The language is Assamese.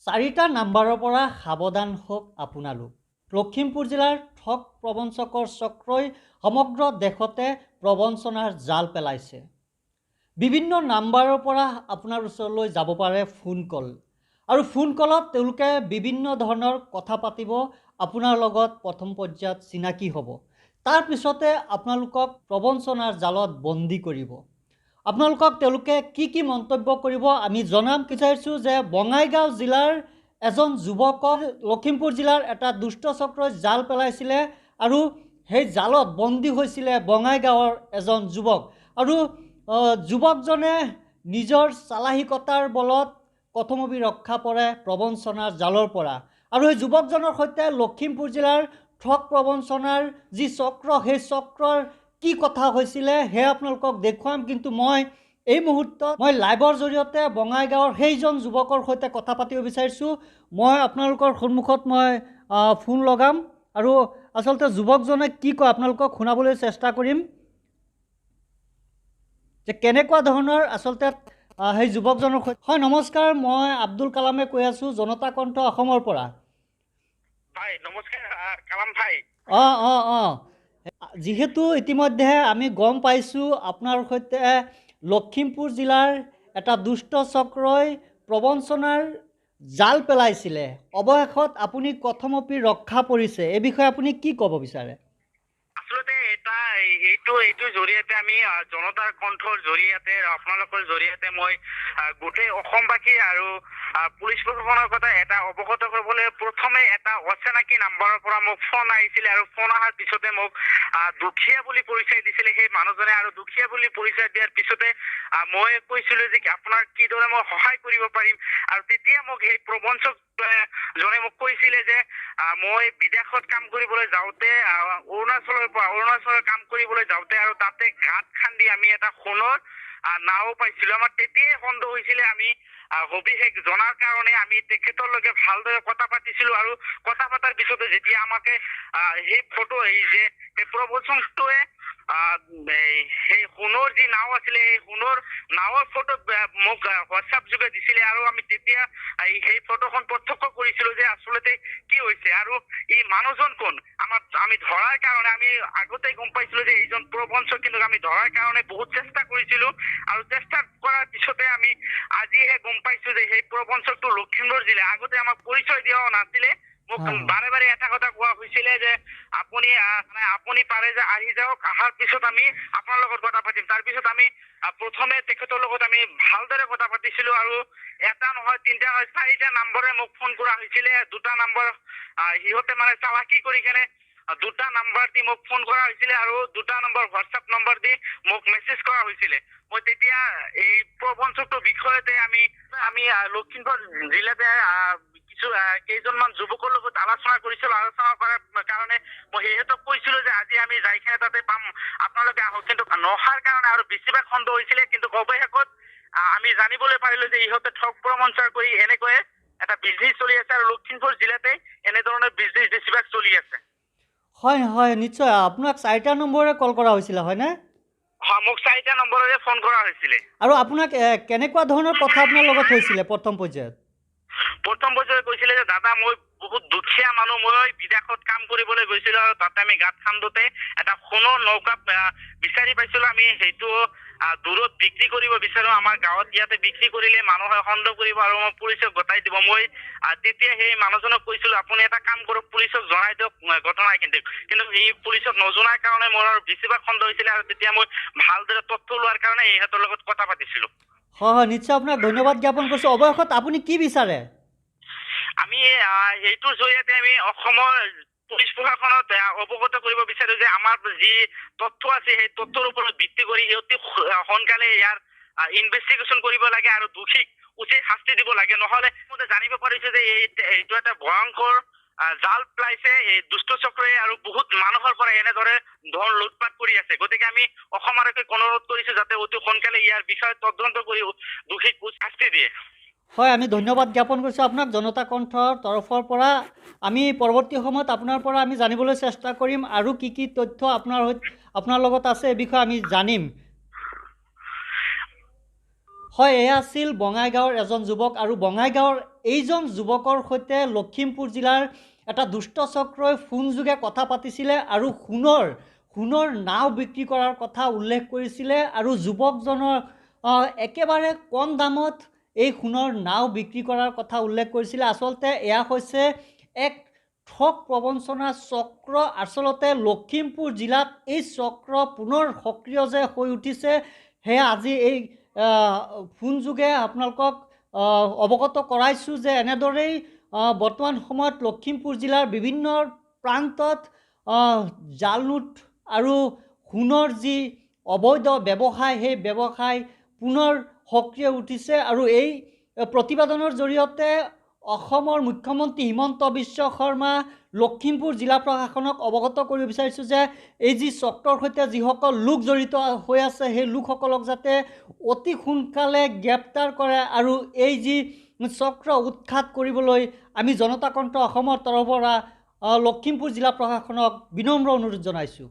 চাৰিটা নাম্বাৰৰ পৰা সাৱধান হওক আপোনালোক। লখিমপুৰ জিলাৰ ঠগ প্ৰবঞ্চকৰ চক্ৰই সমগ্ৰ দেশতে প্ৰবঞ্চনাৰ জাল পেলাইছে। বিভিন্ন নাম্বাৰৰ পৰা আপোনাৰ ওচৰলৈ যাব পাৰে ফোন কল, আৰু ফোন কলত তেওঁলোকে বিভিন্ন ধৰণৰ কথা পাতিব, আপোনাৰ লগত প্ৰথম পৰ্যায়ত চিনাকি হ'ব, তাৰপিছতে আপোনালোকক প্ৰবঞ্চনাৰ জালত বন্দী কৰিব। আপোনালোকক তেওঁলোকে কি কি মন্তব্য কৰিব আমি জনাম বিচাৰিছোঁ যে বঙাইগাঁও জিলাৰ এজন যুৱকক লখিমপুৰ জিলাৰ এটা দুষ্ট চক্ৰই জাল পেলাইছিলে আৰু সেই জালত বন্দী হৈছিলে বঙাইগাঁৱৰ এজন যুৱক, আৰু যুৱকজনে নিজৰ চালাহিকতাৰ বলত কথমপি ৰক্ষা পৰে প্ৰবঞ্চনাৰ জালৰ পৰা। আৰু সেই যুৱকজনৰ সৈতে লখিমপুৰ জিলাৰ ঠগ প্ৰবঞ্চনাৰ যি চক্ৰ, সেই চক্ৰৰ কি কথা হৈছিলে সেয়া আপোনালোকক দেখুৱাম। কিন্তু মই এই মুহূৰ্তত মই লাইভৰ জৰিয়তে বঙাইগাঁৱৰ সেইজন যুৱকৰ সৈতে কথা পাতিব বিচাৰিছোঁ। মই আপোনালোকৰ সন্মুখত মই ফোন লগাম আৰু আচলতে যুৱকজনে কি কয় আপোনালোকক শুনাবলৈ চেষ্টা কৰিম যে কেনেকুৱা ধৰণৰ আচলতে সেই যুৱকজনৰ সৈতে। হয়, নমস্কাৰ, মই আব্দুল কালামে কৈ আছোঁ জনতা কণ্ঠ অসমৰ পৰা। অঁ অঁ অঁ যিহেতু ইতিমধ্যে আমি গম পাইছোঁ আপোনাৰ সৈতে লখিমপুৰ জিলাৰ এটা দুষ্ট চক্ৰই প্ৰবঞ্চনাৰ জাল পেলাইছিলে, অৱশেষত আপুনি কথমপি ৰক্ষা পৰিছে, এই বিষয়ে আপুনি কি ক'ব বিচাৰে? আচলতে এটা এইটো জৰিয়তে আমি জনতাৰ কণ্ঠৰ জৰিয়তে, আপোনালোকৰ জৰিয়তে মই গোটেই অসমবাসী আৰু পুলিচ প্ৰশাসনৰ কথা এটা অৱগত কৰিবলৈ প্ৰথমে এটা অচিনাকি নাম্বাৰৰ পৰা মোক ফোন আহিছিলে, আৰু ফোন অহাৰ পিছতে মোক দুখীয়া বুলি পৰিচয় দিছিলে সেই মানুহজনে, আৰু দুখীয়া বুলি পৰিচয় দিয়াৰ পিছতে মই কৈছিলো যে আপোনাৰ কিদৰে মই সহায় কৰিব পাৰিম, আৰু তেতিয়া মোক সেই প্ৰবঞ্চক জনে মোক কৈছিলে যে মই বিদেশত কাম কৰিবলৈ যাওঁতে, অৰুণাচলৰ পৰা অৰুণাচলৰ কাম কৰিবলৈ যাওঁতে আৰু তাতে গাঁত খান্দি আমি এটা সোণৰ নাও পাইছিলো। আমাৰ তেতিয়াই সন্দেহ হৈছিলে, আমি সবিশেষ জনাৰ কাৰণে আমি তেখেতৰ লগে ভালদৰে কথা পাতিছিলো, আৰু কথা পতাৰ পিছতে যেতিয়া আমাকে সেই ফটো, এই যে সেই প্ৰবঞ্চকটোৱে সেই সোণৰ যি নাও আছিলে সেই সোণৰ নাৱৰ ফটো মোক হোৱাটছআপ যোগে দিছিলে, আৰু আমি তেতিয়া সেই ফটোখন প্ৰত্যক্ষ কৰিছিলো যে আচলতে কি হৈছে আৰু এই মানুহজন কোন। আমি ধৰাৰ কাৰণে আমি আগতেই গম পাইছিলো যে এইজন প্ৰবঞ্চক, কিন্তু আমি ধৰাৰ কাৰণে বহুত চেষ্টা কৰিছিলো, আৰু চেষ্টা কৰাৰ পিছতে আমি আজিহে গম পাইছো যে সেই প্ৰবঞ্চকটো লখিমপুৰ জিলা। আগতে আমাক পৰিচয় দিয়াও নাছিলে, মোক বাৰে বাৰে এটা কথা কোৱা হৈছিলে যে আপুনি মানে আপুনি পাৰে যে আহি যাওক, অহাৰ পিছত আমি আপোনাৰ লগত কথা পাতিম। তাৰপিছত আমি প্ৰথমে তেখেতৰ লগত আমি ভালদৰে কথা পাতিছিলো, আৰু এটা নহয় তিনিটা নহয় চাৰিটা নম্বৰে মোক ফোন কৰা হৈছিলে। দুটা নম্বৰ সিহঁতে মানে চালাকি কৰি কেনে দুটা নাম্বাৰ দি মোক ফোন কৰা হৈছিলে, আৰু দুটা নম্বৰ হোৱাটছআপ নম্বৰ দি মোক মেছেজ কৰা হৈছিলে। মই তেতিয়া এই প্ৰবঞ্চকটোৰ বিষয়তে আমি আমি লখিমপুৰ জিলাতে কিছু কেইজনমান যুৱকৰ লগত আলোচনা কৰিছিলো। আলোচনা কৰাৰ কাৰণে মই সিহঁতক কৈছিলো যে আজি আমি যাই কিনে তাতে পাম, আপোনালোকে আহক। কিন্তু নহাৰ কাৰণে আৰু বেছিভাগ সন্দেহ হৈছিলে, কিন্তু অৱশেষত আমি জানিবলৈ পাৰিলো যে ইহঁতে ঠগ প্ৰবঞ্চনা কৰি এনেকৈয়ে এটা বিজনেছ চলি আছে, আৰু লখিমপুৰ জিলাতে এনেধৰণৰ বিজনেছ বেছিভাগ চলি আছে। হয় হয়, নিশ্চয়। আপোনাক চাৰিটা নম্বৰে কল কৰা হৈছিলে, হয়নে? হয়, মোক চাৰিটা নম্বৰেৰে ফোন কৰা হৈছিলে। আৰু আপোনাক কেনেকুৱা ধৰণৰ কথা আপোনাৰ লগত হৈছিলে প্ৰথম পৰ্যায়ত? প্ৰথম পৰ্যায়ত কৈছিলে যে দাদা মই বহুত দুখীয়া মানুহ, মই বিদেশত কাম কৰিবলৈ গৈছিলো, আৰু তাতে আমি গাঁত খান্দোতে এটা সোণৰ নৌকা বিচাৰি পাইছিলো, আমি সেইটো দূৰত বিক্ৰী কৰিব বিচাৰো, আমাৰ গাঁৱত ইয়াতে বিক্ৰী কৰিলে মানুহে সন্দেহ কৰিব আৰু মই পুলিচক গতাই দিব। মই তেতিয়া সেই মানুহজনক কৈছিলো আপুনি এটা কাম কৰক, পুলিচক জনাই দিয়ক ঘটনা। কিন্তু এই পুলিচক নজনাৰ কাৰণে মোৰ আৰু বেছিভাগ সন্দেহ হৈছিলে, আৰু তেতিয়া মই ভালদৰে তথ্য লোৱাৰ কাৰণে ইহঁতৰ লগত কথা পাতিছিলো। হয় হয়, নিশ্চয় আপোনাক ধন্যবাদ জ্ঞাপন কৰিছোঁ। অৱশেষত আপুনি কি বিচাৰে? আমি এইটোৰ জৰিয়তে আমি অসমৰ পুলিচ প্ৰশাসনত অৱগত কৰিব বিচাৰো যে আমাৰ যি তথ্য আছে সেই তথ্যৰ ওপৰত ভিত্তি কৰি অতি সোনকালে ইয়াৰ ইনভেষ্টিগেশ্যন কৰিব লাগে আৰু দোষীক উচিত শাস্তি দিব লাগে। নহ'লে মই জানিব পাৰিছো যে এইটো এটা ভয়ংকৰ জাল পেলাইছে এই দুষ্ট চক্ৰই, আৰু বহুত মানুহৰ পৰা এনেদৰে ধন লুটপাত কৰি আছে। গতিকে আমি অসম আৰক্ষীক অনুৰোধ কৰিছো যাতে অতি সোনকালে ইয়াৰ বিষয়ে তদন্ত কৰি দোষীক শাস্তি দিয়ে। হয়, আমি ধন্যবাদ জ্ঞাপন কৰিছোঁ আপোনাক জনতা কণ্ঠৰ তৰফৰ পৰা। আমি পৰৱৰ্তী সময়ত আপোনাৰ পৰা আমি জানিবলৈ চেষ্টা কৰিম আৰু কি কি তথ্য আপোনাৰ লগত আছে এই বিষয়ে আমি জানিম। হয়, এয়া আছিল বঙাইগাঁৱৰ এজন যুৱক, আৰু বঙাইগাঁৱৰ এইজন যুৱকৰ সৈতে লখিমপুৰ জিলাৰ এটা দুষ্ট চক্ৰই ফোনযোগে কথা পাতিছিলে আৰু সোণৰ নাও বিক্ৰী কৰাৰ কথা উল্লেখ কৰিছিলে আৰু যুৱকজনৰ একেবাৰে কম দামত এই সোণৰ নাও বিক্ৰী কৰাৰ কথা উল্লেখ কৰিছিলে। আচলতে এয়া হৈছে এক ঠগ প্ৰবঞ্চনা চক্ৰ। আচলতে লখিমপুৰ জিলাত এই চক্ৰ পুনৰ সক্ৰিয় যে হৈ উঠিছে, সেয়া আজি এই ফোনযোগে আপোনালোকক অৱগত কৰাইছোঁ যে এনেদৰেই বৰ্তমান সময়ত লখিমপুৰ জিলাৰ বিভিন্ন প্ৰান্তত জাল নোট আৰু সোণৰ যি অবৈধ ব্যৱসায়, সেই ব্যৱসায় পুনৰ সক্ৰিয় উঠিছে। আৰু এই প্ৰতিবেদনৰ জৰিয়তে অসমৰ মুখ্যমন্ত্ৰী হিমন্ত বিশ্ব শৰ্মা, লখিমপুৰ জিলা প্ৰশাসনক অৱগত কৰিব বিচাৰিছোঁ যে এই যি চক্ৰৰ সৈতে যিসকল লোক জড়িত হৈ আছে, সেই লোকসকলক যাতে অতি সোনকালে গ্ৰেপ্তাৰ কৰে আৰু এই যি চক্ৰ উৎখাত কৰিবলৈ আমি জনতা কণ্ঠ অসমৰ তৰফৰ পৰা লখিমপুৰ জিলা প্ৰশাসনক বিনম্ৰ অনুৰোধ জনাইছোঁ।